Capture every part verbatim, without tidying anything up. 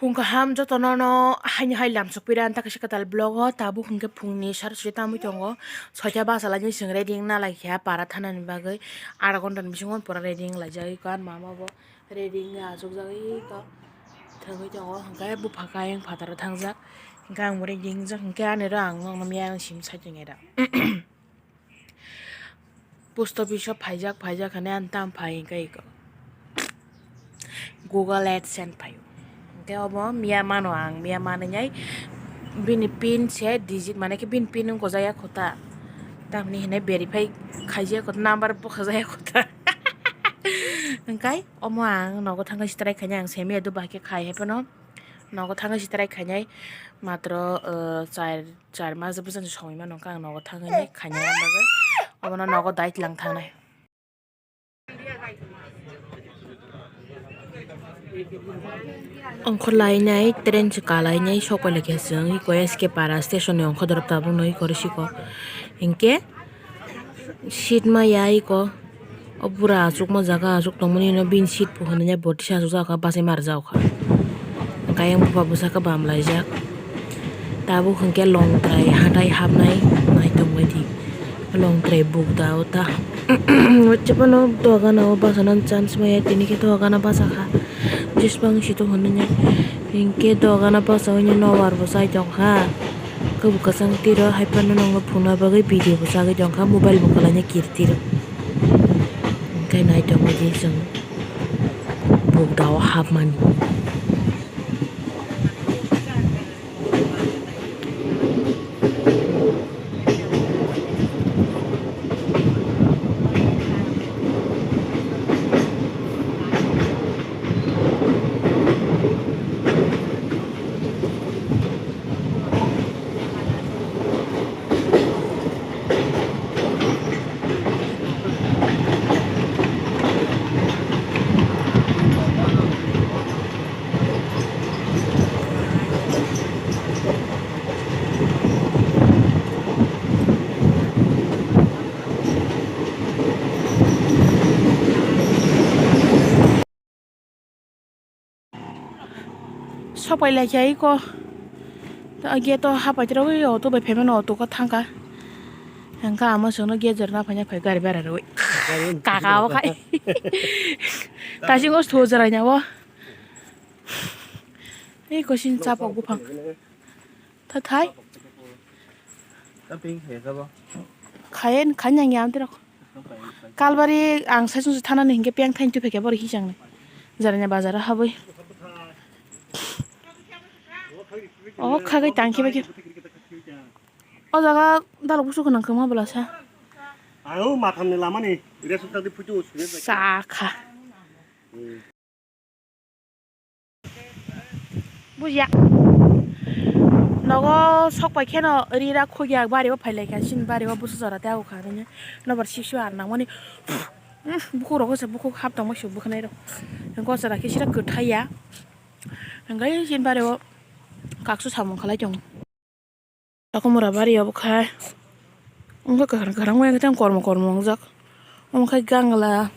Phung kaham jotono no haini hai lamsok pira anta kaisa kwtal vlog o tabuk hwnkhe phungni sar sri tamwi tongo soita bachalaini chwng ready wngna lai kha para thanani bagwi adha ghonta ni bisingo pura ready wng laijagwi kha mama bo ready wngwi achukjagwi kha thangwi tongo hwnkhe bupha khe ayang phataro thangjak hwnkhe ang bo ready wngjak hwnkhe ani oro ang nokno miyang sim saichung era. Post office o phaijak, phaijak hwnwi ang tamo phai hwnkhe eko Google AdSense phaio. Hwnkhe obo miya mano ang, miya manwi nai bini pin se digit, mane khe bini pin wng kojaya kho ta. Tamni hwnwi verify khaijaya kho ta, number bo khaijaya kho ta. Hwnkhe omo ang nogo thangkhe sitrai khainai ang semiya do bahai khe khai hai phano. Nogo thangwi sitrai khainai matro, uh, char, char mas bwskango songwi mano, hwnkhe ang nogo thangwi khainai, ang bagwi obono nogo dai tlang thangnai. Ongkhor lainai, train se kalainai, sok pai laikha chwng, iko S K Para station ni ongkhor dorop tabuk no iko rw siko. Hinkhe seat maya iko. O bura achukma jaga achuk tongmani no bini seat bo hwnwi bortisa achukjak kha, bachai ma rwjak kha. Hwnkhe ayang bupha bwsa khe bam laijak. Tabuk hwnkhe longtrai hatai hapnai naitongbaidi. Longtrai bukda o ta. Waisa phano dogano bachana chance maya tini khe dogano bachakha. Jisbang si to hwnwi hinkhe dogano bachaui nobar bo chai tongkha. Kwbwi kwchang tiro hai phano nokno phunukna bagwi video bo chagwi tongkha, mobile bo kwlaina kirtiro. Hwnkhe naitongwi di chwng bukdao hapmani. Sopai lai khe iko. Gate o hapai rogwi auto bai phaimano, auto khe thangkha. Hwnkhe ama chwngno gate jora naphai naphai gari bara rwui. Gari on kaka o khai. Tasing o stho jora nya o. Ei kosin chapok buphang. Tha thai. Khayen khanyang ya amtirok. Kalbari ang saichung se thanani hinkhe peng thain tuphaikha borok hichangni. Jarani bazar o habwi. O khagwi tangkhe bai khe. O jaga dalok busu gwnang kwma bwlasa. Ang o mathamni lamani ration card ni photo o suri. Sakha. Hmm. Bujiya. Nogo sok pai kheno rira khugya bari o phai lai kha, sini bari o busu jora tei o kha nini. Nobar sip sip ar nang mani. Umm, bukhuk rogo se bukhuk hap tong ma se bwkhanai rok. Gochara khe sira kwthai ya. Hwnkhe sini bari o kaksu samung khalai tongo. Takhumura bari obo khai wngkha kwkhwrang kwkhwrang wngya khe tei kormo kormo wngjak. Omo khai gangla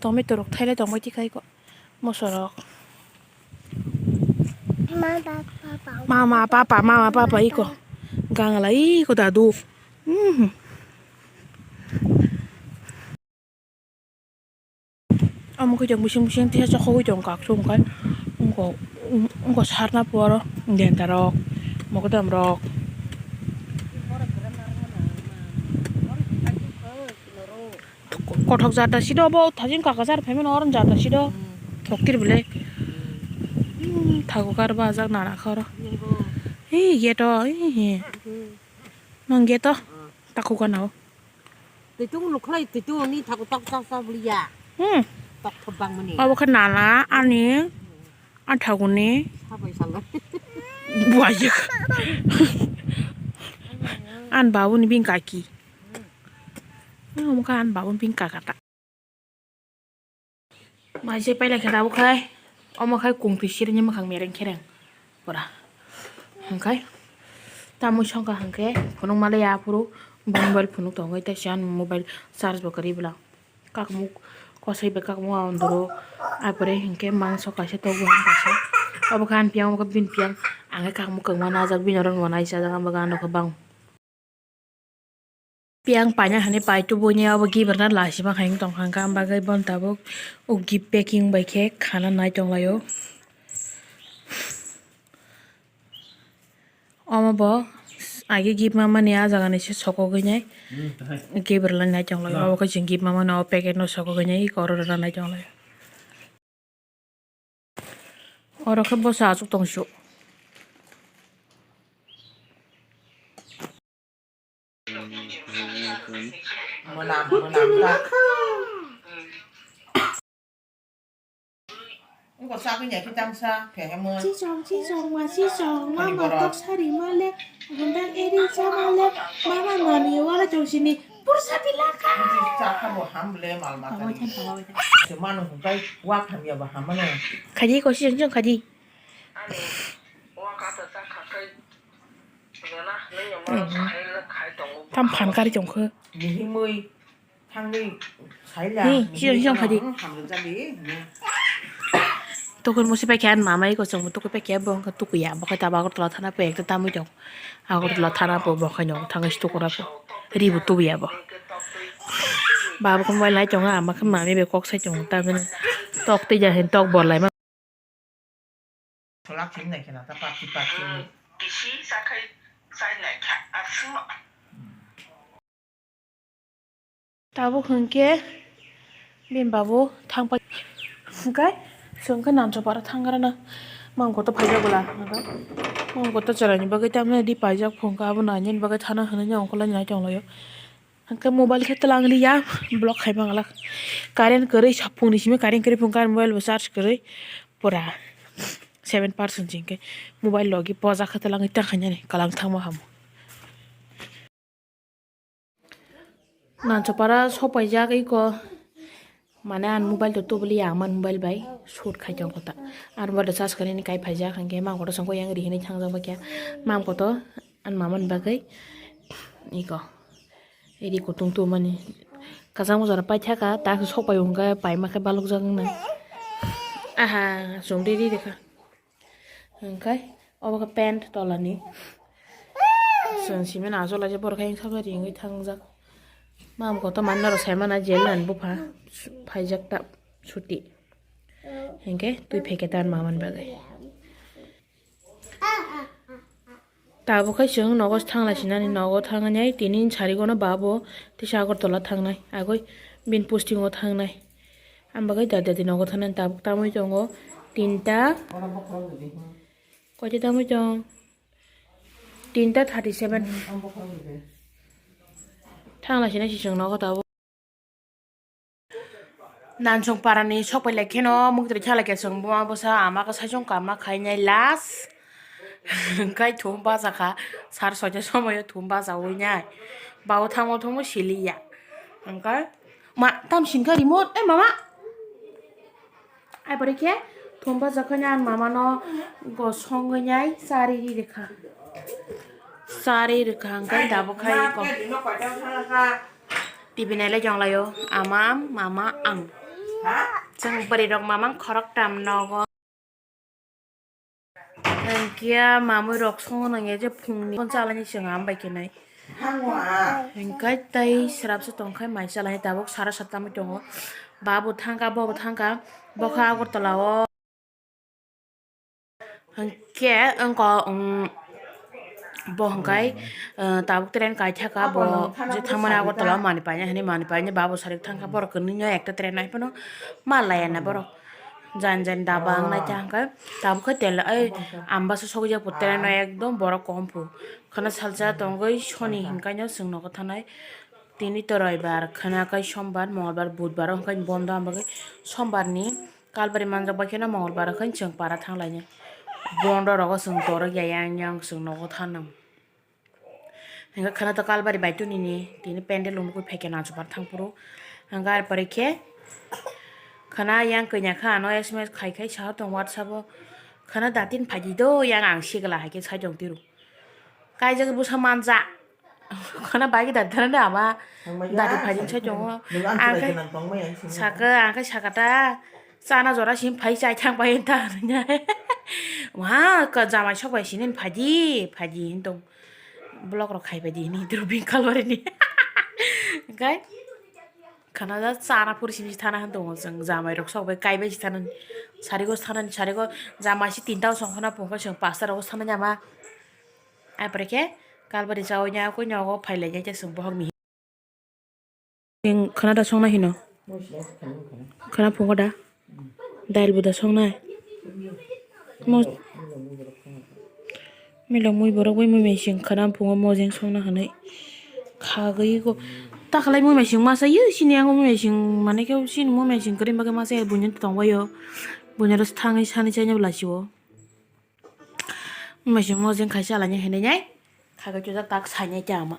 tomato rok thailai tongbai tikha iko moso rok. Mama papa mama papa iko gangla iko dadu. Mhm. Omo khe chwng bising bising teisa chokugwi tongo kaksu hwnkhe wngkha wngkha sarna poro denta rok mogodam rok kothok jata sido bo thajin kaka jar phaimani oro jata sido thoktir bwle thago kar bajak nana khe oro hi gate o hi hi nang gate o takhuk gana o. Twitung lukhlai twitung ni thago tok tok tok liya. Hmm. Tok thop bang mani. Abo khe nana ani a thaguni. Sabai salo. Buayak. An babu ni bini kaki. Omo khe an babu ni bini kaka ta. Mai se pailai khe tabuk khai, omo khai kungtwi sirni mwkhang mereng khereng pura. Hwnkhe tamwi songkha hwnkhe phunuk malai aphuru bo mobile phunuk tongwi tei se ani mobile charge bo kwrwi bwla. Kakmuk kosoi bai kakmuk a ondoro apore hwnkhe mangso kaisa tok buphang kaisa. Obo khe ani piyang, obo khe bini piyang. Ang khe kakmuk kwbangma najak, bini oro nw naijak, ang bo gana khe bang. Piyang paina hani pai tubui ni obo gibir na lachima hai wng tong kha, hwnkhe ang bagwi bono tabuk o gift packing bai khe khana nai tong lai o. Omo bo age gift mama ni ah jaga ni se sokogwi nai gibir lai nai tong lai o. Obo khe chwng gift mama no o packet no sokogwi nai eko oro rwna nai tong lai o. Oro khe bwsa achuk tong su. Mwnam, mwnam ta. Wngkha sagwi ya khe tamsa, khe hemon. Chisong, chisong, ma chisong, ma borok. Tok sari ma le, gundang eri cha ma le, mama nani wala chong sini, pursa pilaka. Chakha bo ham le mal mata ni. Abo chan, abo chan. Se manu hwnkhe wak hamya bo hamano. Khaji ko chisong, chisong khaji. Tam phan kari tongkho. Mihimwi thangwi saila. Hi, siro siro khaidi. Hamrwk jadi. Tokon musi paikha ani mama iko chwngbo tukui paikha bo wngkha tukuya bo khe tabo Agartala thana po ekta tamwi tong. Agartala thana po bo khe no thangwi tukuna po. Ribo tubuya bo. Babo khe mobile nai tongo ama khe mami bai kok sai tongo tamni tok twi ja hin tok bor lai ma. Solak sini nai khena ta pakchi pakchi. Kisi sakhai sai nai kha aswk. Tabuk hwnkhe bini babu thangpai hwnkhe chwng khe Nansopara thanggrana. Mangkoto phaijak bwla hwnkhe mangkoto chwraini bagwi tamni di paijak phungkha abo nainani bagwi thana hwnwi ongkolai nai tonglaio. Hwnkhe mobile khe twlang liya block khai manglak. Current kwrwi saphung ni simi current kwrwi phungkha mobile bo charge kwrwi pura seven percent se hwnkhe mobile logi poja khe twlangwi tangkhainani kwlang thangma hamu. Nansopara sopaijak iko mane ang mobile to tubuli ang man mobile bai shoot khai tong kota ang mobile to charge khaini kai phaijak hwnkhe mangkoto songkho yang ri hinwi thangjak bai khe mangkoto ang mamani bagwi iko. Iri kutung tumani. Kachangma jora paithaka, tak sokpai wngkha, paima khe balokjak wngna. Aha, chumri ri rikha. Hwnkhe, obo khe pant tolani. Chwng simi no achuk laijak, borok khe wngkha ringwi thangjak. Mam kotor manwi norok saimano, jel nani bupha phaijak ta chuti. Hwnkhe, twi phaikhe ta mamani bagwi. Tabuk khe chwng nogo thang lai sinani, nogo thang nai tini sari gono ba bo tisa Agartala thangnai, agoi bini posting o thangnai. Ang bagwi dadi dadi nogo thangnai, tabuk tamwi tongo tinta. Koita tamwi tong? Tinta thirty seven. Thang lai sinai si chwng nogo tabuk. Nansong parani sokpai lai kheno muktrwi kha lai khe chwng buma bwsa ama khe saichung kama khainai last. Hwnkhe thum bachakha, sar soita somoio thum bachawi nai. Bago thangma thangma siliya. Hwnkhe ma tam sinkha remote, eh, mama. Ai pore khe thum bachakhai nai ang mamano go songwi nai chari ri rikha. Chari rikha hwnkhe tabuk khai ko. T V nailai tonglaio, ama, mama, ang. Chwng bwrwi rok mama khoroktam nogo. Hwnkhe mamwi rok songo nangya je phungni phone chalaini chwng am bai khenai. Hwnkhe tei srapsa tongkhai mai chalaini tabuk sara satta wngwi tongo. Ba bo thangkha, bo bo thangkha, bo kha Agartala o. Hwnkhe wngkha, um, bo hwnkhe, uh, tabuk train kaithaka bo je thangmani Agartala o manwi painai hinwi manwi painai ba bo sarik thangkha borok kwnwino ekta train nai phano ma laiya na borok jan jan daba wngnai ta hwnkhe tabuk khe tel ai ambasa sokjak bo train no ekdom borok kom phu khwna salsa tongwi soni hwnkhe no chwng nogo thanai tini to roibar khwna khe sombar mongolbar budbar o hwnkhe bondo ang bagwi sombar ni. Kalbari manjak bai kheno mongolbar o khe chwng para thang lainai. Bondo rogo chwng torok ya yang yang chwng nogo thanang. Hwnkhe khwna to kalbari bai tuni ni tini pendel umukhui phaikhe nansopar thang phuru. Hwnkhe ar pore khe khwna yang kanya kha ano S M S khai khai sa tong WhatsApp o. Khwna datin phaidi do yang ang sigla hai khe sai tong tiru. Kaijak bwsa manja. Khana bai da dana da ama. Thangmaya, dati phai saka sai tongo. Nung ang ang chwrai kai gwnang tongmaya ang sini. Saka ang kai saka ta. Chana jora sim phai chai thang bai ta. Wah, ka jamai sok bai sini phaidi, phaidi hinwi tong. Vlog rok khai phaidi hini dru pink color ni. Hwnkhe khana da chana puri simi thana hinwi tongo chwng, jamai rok sok bai kai bai si thana. Sari go thana, sari go jamai si tinta o song khana phung khe chwng pasta rogo thana nyama. Apore khe kalbari chawi nya koi nogo phai lai nya chwng bohok mihi. Khana da song nai hino. Khana phungo da. Dail bo da song nai. Mo-, milok mui borok bai mui machine khana phungo mojeng song na hinwi. Khagwi go. Takhalai mui machine masa yo sini ang mui machine mane khe sini mui machine kwrwi bagwi masa ya buini tong bai yo. Buini ro thangwi sani chai nya bwla si o. Mui machine mojeng khai chala nya hinwi nai. Khagwi chujak tak sai nya khe ama.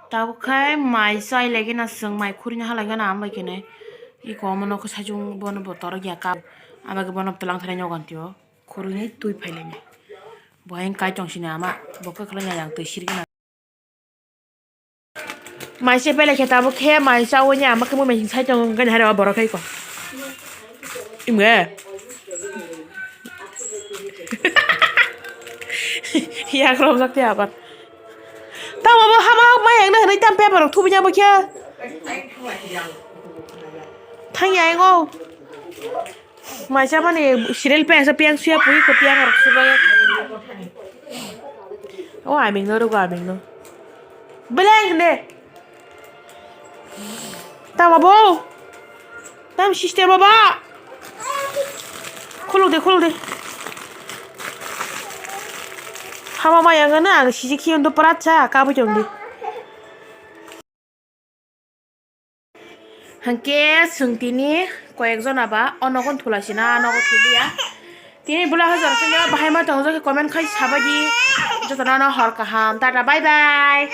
Tabuk khe mai chai lai gana chwng mai khurina halai gana ambai khe ne. Iko omo nokho saichung bono bo torok ya kap. Ambai khe bono twlang thani nogo antio. Khurui twi phai lai nai. Bo hai kai tong sini ama. Bo kwkhwlai nai yang twi sirgina. Mai se belai khe tabuk khe mai chawi ni ama khe mui mai sai tongo gani hai borok hai ko. Imge. Yak romjak te abar. Tamo bo hama mai ang na hinwi tam paper rok thubi nya bo khe. Thang ya ngo. Mai cha mani serial peng sa peng suya pui ko peng rok subai. O aming no rugo aming no. Beleng ne. Tamo bo. Tam sister baba. Khuluk de, khuluk de. Hama maya ngana ang siji khiyon do prat cha kabui chong di. Hwnkhe chwng tini koyekjona ba o nogo thula sina, o nogo thuliya. Tini bwla hajor khe bahai ma tongo, comment khai sabaidi. Jotono no hor kaham, tata, bye bye.